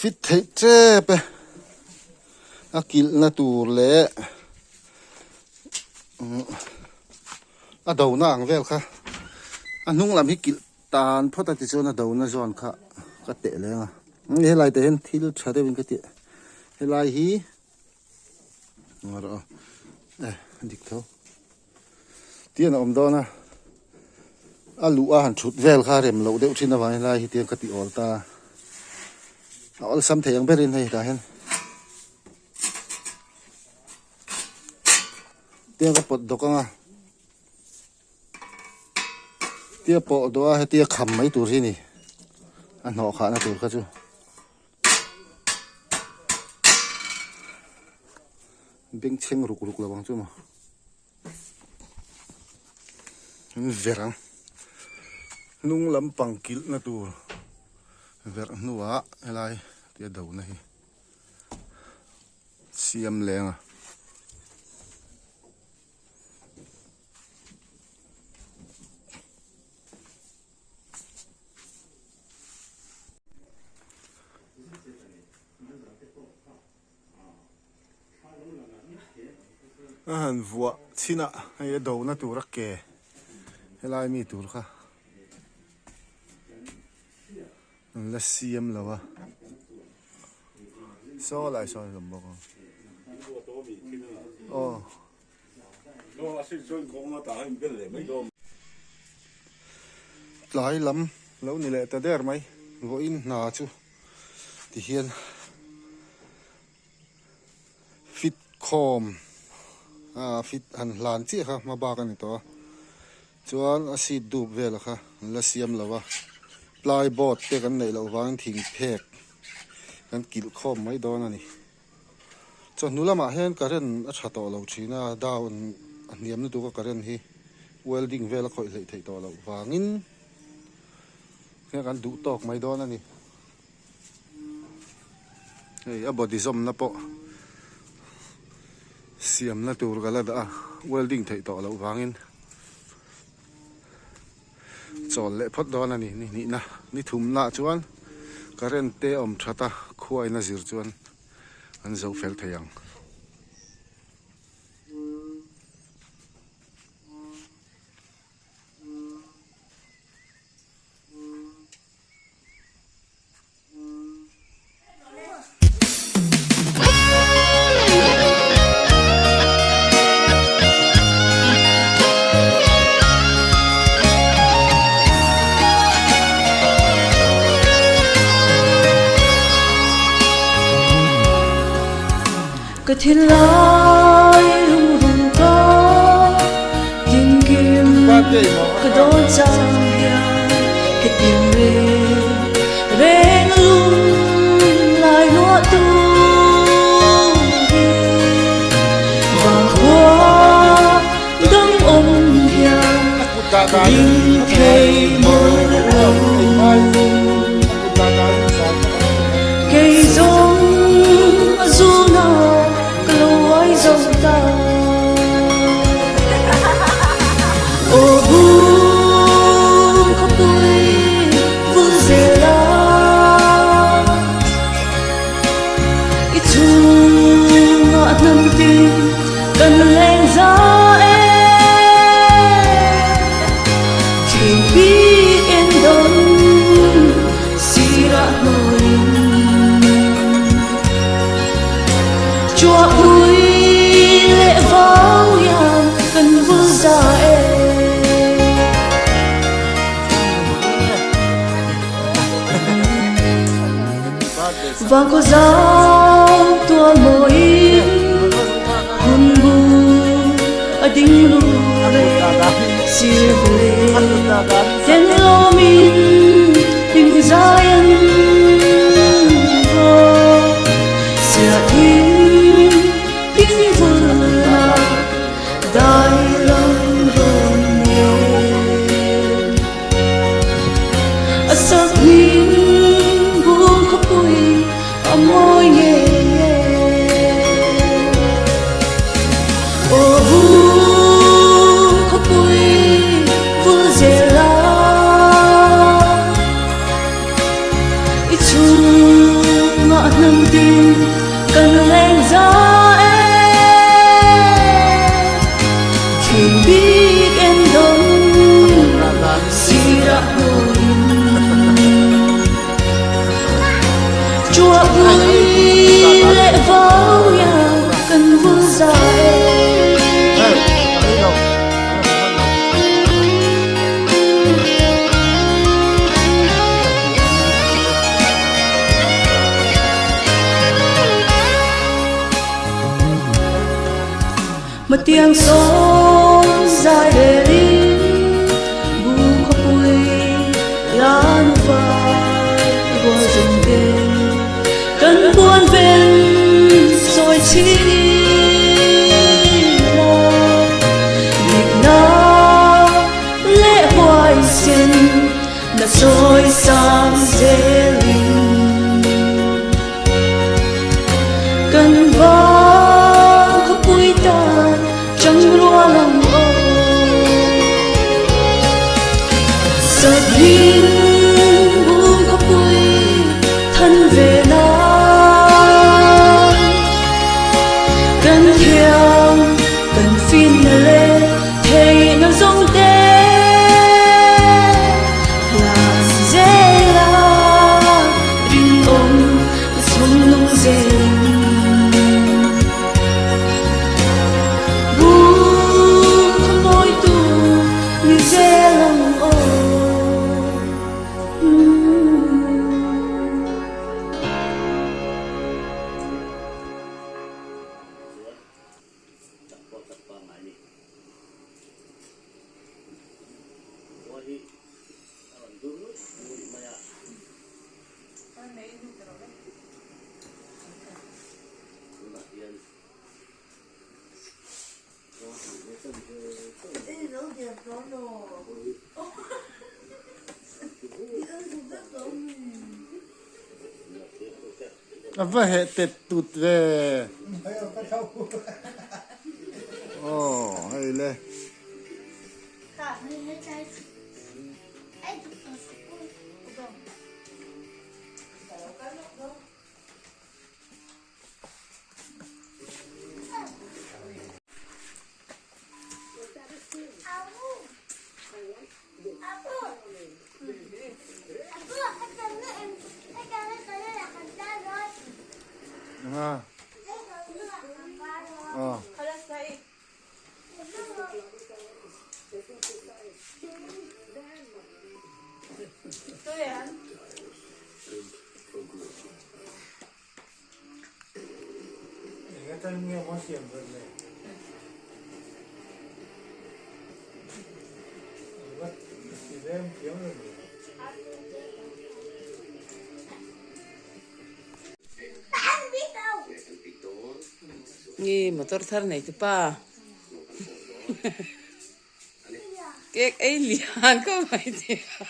Fit theih tep e a kilhna tur leh a dona ang vel kha a hnung lam hi kilh tan phawt a tichuan a dona zawn kha ka teh leng a helai te hian thil tha deuhin ka tih helai hi rawh e dik tho tian a awm dawn a a luh a han thut vel kha rem loh deuh thin avangin helai hi tiang ka tih awl ta a awlsam thei ang berin hei tah hian tiang ka pawt dawk anga tia pawh dawh a hetia kham mai tur hi ni a hnawh khahna tur kha chu. Bengchheng ruk ruk lo ang chu maw an ver ang hnung lampang kilh na tur verh hnuah helai tia do na hi siam leng a. A han vuah chhin a hei a do na tur a ke helai mi tur kha an la siam lo a saw lai sawn a awm bawk ang aw. Tlai lam lo ni leh ta der mai vawiin hna chu tihian fit khawm ah fit han hlan chiah kha hma bak a ni tawh a chuan a seat dup vel kha an la siam lo a plyboard te kan neih loh vangin thing phek kan kilh khawm mai dawn a ni. Chawhnu lamah hian current a tha tawh lo thin a, down a hniam lutuk a current hi welding vel a khawih hleih theih tawh loh vangin hian kan duh tawk mai dawn a ni. Hei a body zawmna pawh siamna tur ka la dah a, welding theih tawh loh vangin chawl leh phawt dawn a ni. Ni hnihna ni thumnaah chuan current te awm that a, khuaina zir chuan an zo fel thei ang. Ka thinlai lungrun ka tinkim ka dawn chang hian hetiang reng reng lung lai luah tu hi. thei mawlh lo. Kei zawng a zuna ka lo uai zo ta. Aw bung khawpui vul zel a. I chhungah hnam tin kan leng za e. Thin bik en dawn sirah hnuaiin Chua pui leh vau hian kan vul za e. Vang khaw zau tual mawiin hun bu a ding lur e, sir hle ten lawmin hlim zai an vawk. Siah thing pin vulna dai lam rawn nen. A sak hming bung khawpui a mawi ngei e. Aw bung khawpui vul zel a, i chhungah hnam tin kan leng za e. Thin bik en dawng sirah hnuaiin Chua pui leh vau iang kan vul za e. Matiang sawm zai relin bu khawpui lan vai rual zawng te kan buan ven sawi chhin ila dikna leh huaisen na sawi sang zelin. Kan vang khawpui tan chang rual ang aw. Sathling bung khawpui than ve nan. Kan thiam kan finna leh theihna zawng te hlan zel a rinawm chhungnung zelin. Bung khaw mawitu ni zel ang aw. A va heh tet tut ve. Aw hei le. Nge motor thar nei tu pa. Cake ei lian khawp mai che a.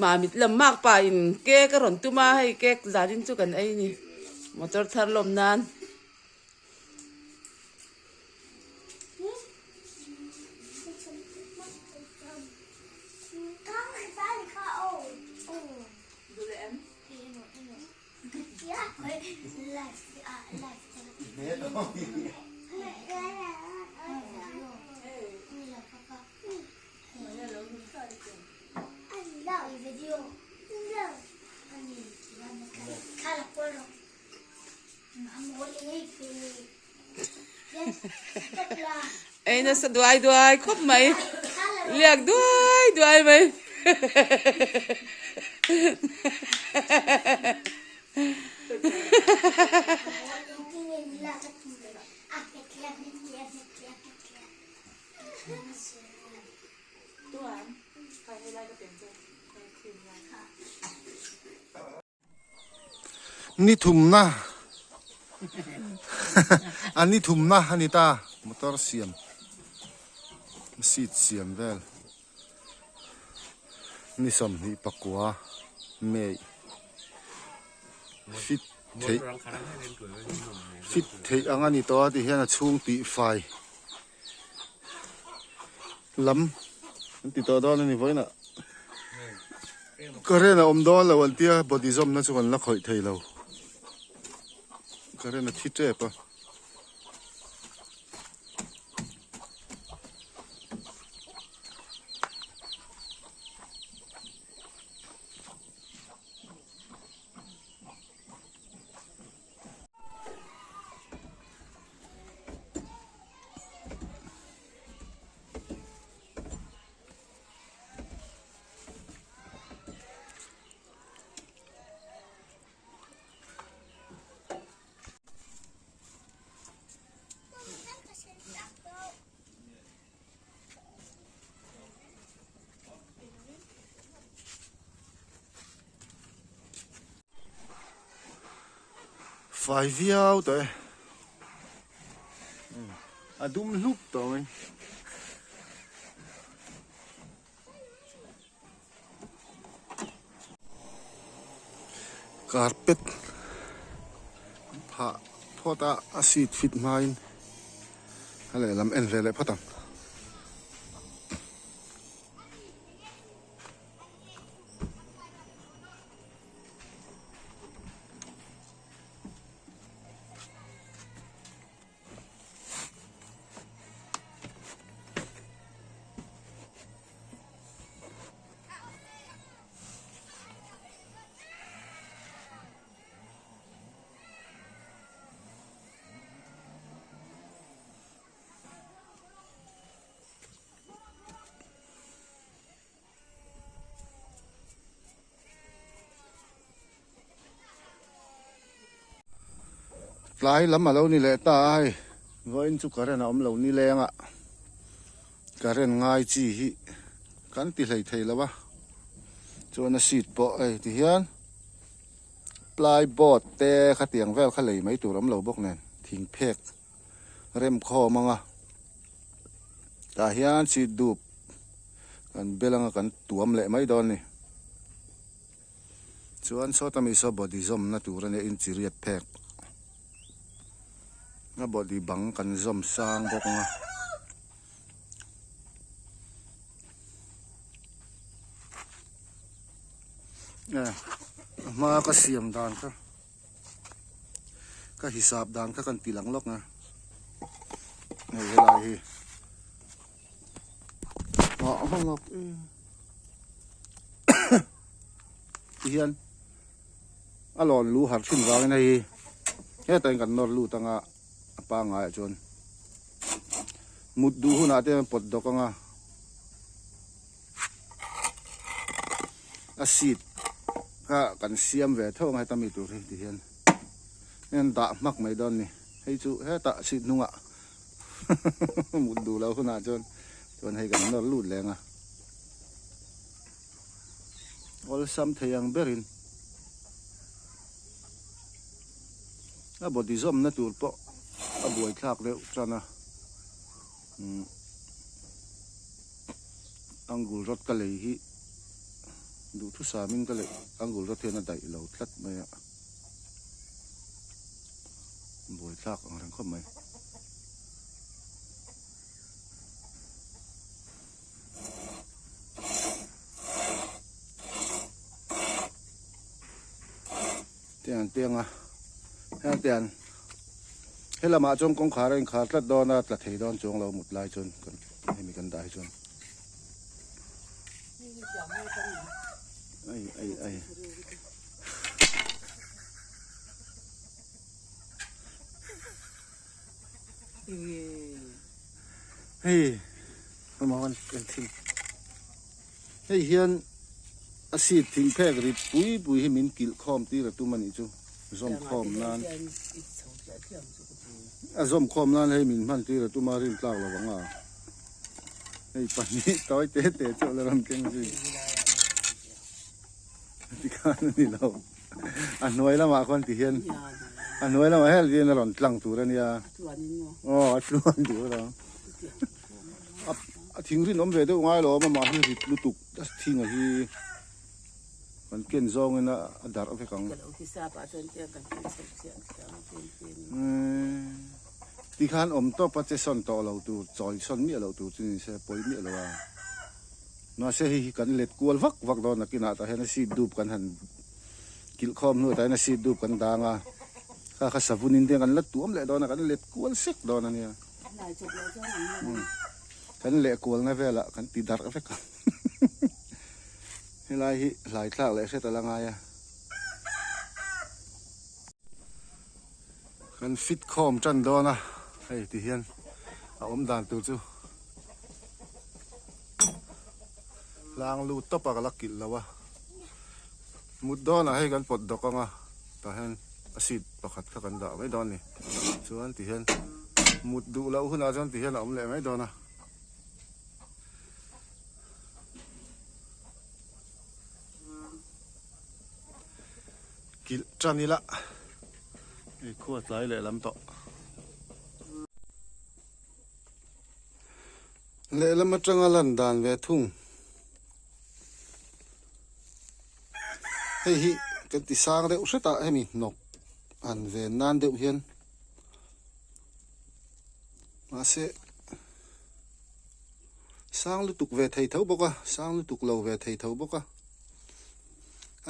Mamit lam mak pa in cake a rawn tum a, hei cake zanin chu kan ei ni motor thar lawm nan. Ei nasa duai duai khawp mai liak duai duai mai Ni thumna a ni thumna a ni ta motor siam seat siam vel ni 24 May fit theih fit theih ang a ni tawh a ti hian a chhung tih fai lam an ti tawh dawn a ni vawiinah current a awm dawn lo an tia body zawmna chu kan la khawih thei lo current a thi tep a. Fai viau tawh e a dum hlup tawh mai. Carpet phah phawt a a seat fit hmain a lehlam en ve leh phawt ang. Tlai lam a lo ni leh ta a hei vawiin chu current a awm lo ni leng a current ngai chi hi kan ti hlei thei lo a chuan a seat pawh hei ti hian ply board te khatiang vel kha lei mai tur awm lo bawk nen thing phek remkhawm anga tah hian seat dup kan bel anga kan tuam leh mai dawn a ni. Chuan sawta mi saw body zawmna tur a nia inchiriat phek a body bang kan zawm sang bawk ang a. A hma ka siam dan kha ka hisap dan kha kan ti lang lawk a hei helai hi ah a hmang lawk ti hian a lawn lu har thin vangin hei hi hetah hian kan nawr lut anga a pangngai ah chuan mut duh hunah te hian pawt dawk anga a seat kha kan siam ve tho ang heta mi tur hi ti hian hian dah hmak mai dawn ni hei chu hetah seat hnungah mut duh loh hunah chuan chuan hei kan nawr lut leng a. Awlsam thei ang berin a body zawmna tur pawh a buaithlak deuh tan a umm angle rod ka lei hi duhthusam in ka lei angle rod hian a daih lo tlat mai a buaithlak ang reng khawp mai. Tiang tiang a heng tiang he lamah chuan kawngkhar a inkhar tlat dawn a tla thei dawn chuang lo mut lai chuan kan hemi kan dah hi chuan ai ai ai Hei hei hian a seat thing phek rit pui pui hi min kilh khawm tir a tum a nih chu zawm khawm nan a zawm khawm nan hei min hman tir a tum a rin tlak lo ang a hei pahnih tawi te te chu a la rawn keng zui tikhan a ni lo. A hnuai lamah khawn ti hian a hnuai lamah hian hian a rawn tlang tur a nia aw a tluan tur a a thing rinawm ve deuh ngai lo a amah hi rit lutuk a thinga hi kan ken zawngin a darh vek ang tikhan awm tawp a che sawn tawh lo tur chawi sawn miah loh tur chu ni se pawi miah lo a. Mahse hei hi kan let kual vak vak dawn nakinah tah hian a seat dup kan han kilh khawm hnu tah hian a seat dup kan dang a, kha kha savun in te kan la tuam leh dawn a kan let kual sek dawn a nia. Kan leh kualna velah kan ti darh vek ang. Helai hi hlai thlak leh hret a la ngai a. Kan fit khawm tan dawn a, hei ti hian a awm dan tur chu hlang lut tawp a ka la kilh lo a, mut dawnah hei kan pawt dawk ang a, tah hian a seat pakhat kha kan dah mai dawn a ni, chuan ti hian mut duh loh hunah chuan ti hian a awm leh mai dawn a. Kilh tan ila hei khua tlai leh lam tawh. Lehlam atanga lan dan ve thung. Hei hi kan ti sang deuh hret a hemi hnawk han ven nan deuh hian mahse sang lutuk ve thei tho bawk a sang lutuk lo ve thei tho bawk a.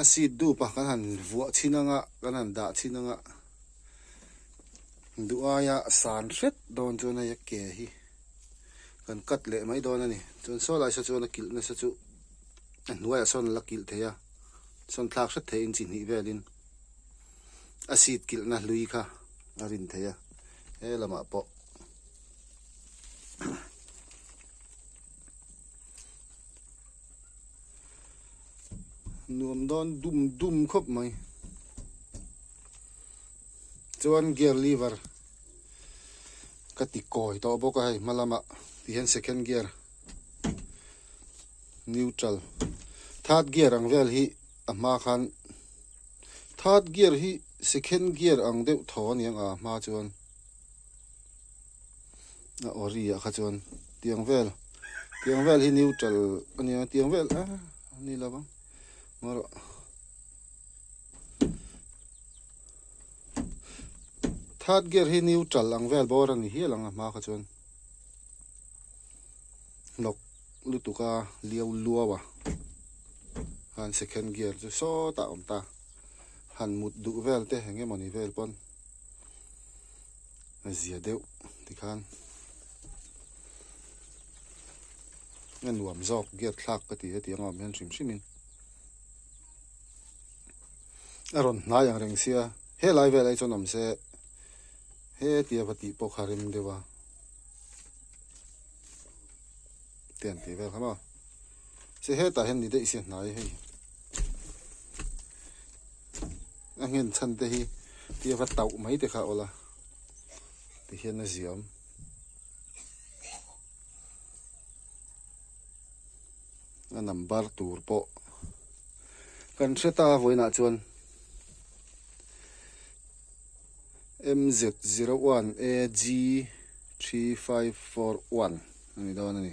A seat dup a kan han vuah chhin anga kan han dah chhin anga duh aia san hret dawn chuan hei a ke hi kan cut leh mai dawn a ni chuan saw lai saw chuan a kilh nasa chu a hnuaiah sawn a la kilh thei a sawn thlak hret thei in chi hnih velin a seat kilhna hlui kha a rin thei a he lamah pawh. Nuam dawn dum dum khawp mai. Chuan gear lever ka ti kawi tawh bawk a hei hma lamah ti hian second gear neutral third gear ang vel hi a hma khan third gear hi second gear ang deuh thaw a ni ang a hma chuan. A ori ah kha chuan tiang vel tiang vel hi neutral a nia tiang vel a ni lo ang marawh third gear hi neutral ang vel bawr a ni hial ang a hma kha chuan hnawk lutuk a liau luau a han second gear chu sawtah a awm ta han mut duh vel te eng emawni vel pawn. A zia deuh tikhan a nuam zawk gear thlak ka ti hetiang a awm hian hrim hrim in a rawn hnai ang reng sia helai velah hi chuan awm se hetia va tih pawh kha rem deuh a te an tih vel kha maw se hetah hian ni daih sia hnai hei. A nghen chhan te hi tia va tauh mai te kha awl a ti hian a ziam. A number tur pawh Kan hre ta vawiinah chuan MZ01 AG3541 a ni dawn a ni.